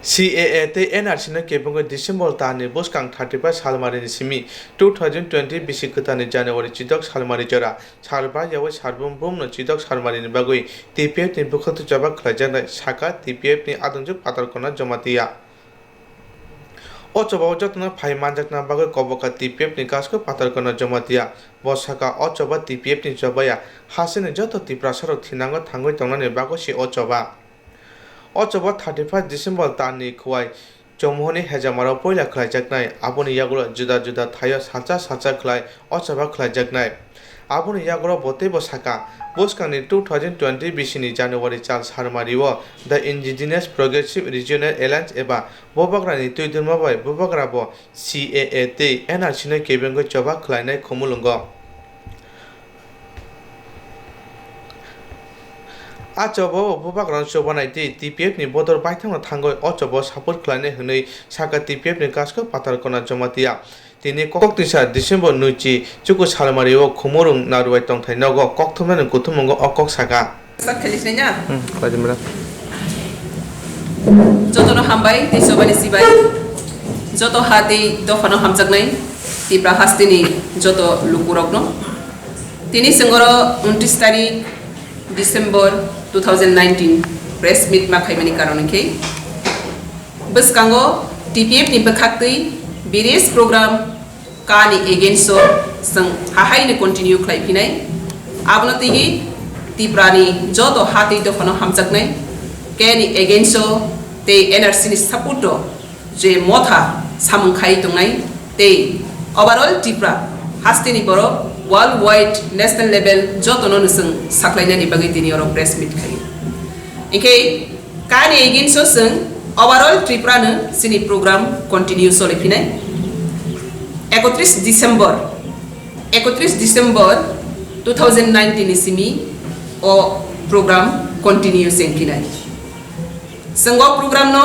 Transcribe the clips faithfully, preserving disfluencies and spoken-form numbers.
C A A tei N R C no kebengwi December talni bwskang thirty-first salmarini simi two thousand twenty bisi kwtalni January chidok salmari jora sal bai yaui sal brum brumno chidok salmarini bagwi T P F ni bwkhaktwi choba khlaijaknai, sakha T P F ni adongjwk Patarkona Jamatia. O chobao jotono phai manjakna bagwi Koboka T P F ni Gasko Patarkona Jamatia. Bo sakha, o choba T P F ni choba ya, hasteni joto Tiprasarok thinango thangwi tongnani bagwi se o choba. O choba thirty-first December talni Khowai Chomoni hejamarok poila khlaijaknai, aboni yagulo juda juda thaio salsa salsa khlai o choba khlaijaknai. Aboni yagulo bo teibo sakha, bwskangni two thousand twenty bisini January chal salmario The Indigenous Progressive Regional Alliance eba Bubagrani twidulma bai Bubagra bo C A A tei N R C no kebengwi choba khlainai khumulwngo. A chobao Bubagrano chobanai tei T P F ni bodol baithangno thangwi o chobao support khlainai hwnwi sakha T P F ni Gasko Patarkona Jamatia. Tini koktwisa December nwichi chuku salmario Khumulwng Narwai tongthai nogo kokthumnani kuthummungo o kok sakha. Start khaili sinai na? Hmm, khlaidi mra. Jotono hambai tei chobani sibai. Joto ha tei dophano hamjaknai Tipra hasteni joto lukurokno. Tini chwng oro untrish tarik December two thousand nineteen press meet ma khaimani karon hinkhe bwskango T P F ni bwkhaktwi various program kani against o chwng hahaino continue khlai phinai. Abono twiwi Tiprani joto ha tei dophano hamjaknai kani against o tei N R C ni support o je motha samung khai tongnai tei overall Tripura hasteni borok world wide national level jotono no chwng saklainani bagwi tini oro press meet khai. Hinkhe kani against o chwng overall Tripura no chini program continue choli phinai. Ekotris December, ekotris December two thousand nineteen ni simi o program continue cheng phinai. Chwng o program no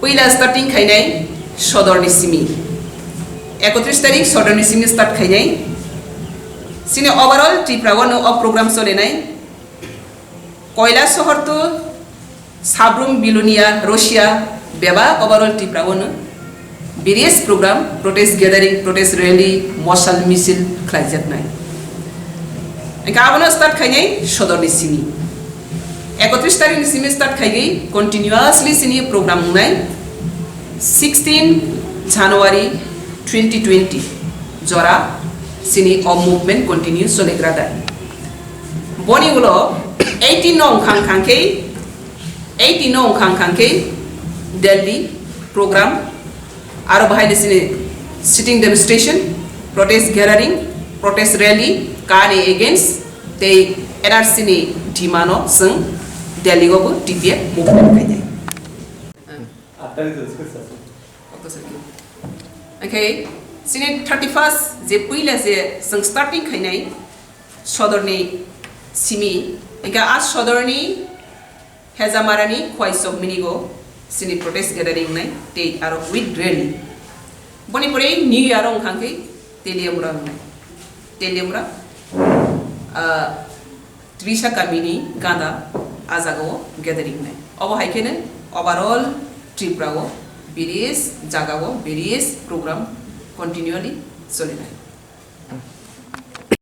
puila starting khainai sodor ni simi. Ekotris tarik sodor ni simi start khainai. Chini overall Tripura o no o program solinai. Koila sohor to Sabrum Bilonia Russia beba overall Tripura o no various program, protest gathering, protest rally, mosal misil khlaijaknai. Engkha abono start khainai sodor ni simi. Ekotris tarik ni simi start khaigwi continuously sini program wngnai. Sixteen January twenty twenty jora sini o movement continue solegra dai. Boni ulo eighteen no wngkha wngkha khe, eighteen no wngkha wngkha khe Delhi program, aro bahai de sini sitting demonstration, protest gathering, protest rally, kani against tei N R C ni demand no chwng Delhi o bo T P F movement khainai. Oke, sini thirty first je puila je chwng starting khainai sodorni simi, engkha a sodorni Hejamarani Khwai Chok minigo sini protest gathering nai tei aro with rally. Boni pore New Year wngkha khe Teliamura wngnai. Teliamura, ah, Trisa kamini ganda a jagao gathering nai. Obo hai kheno overall Tripura o various jagao various program continually solinai.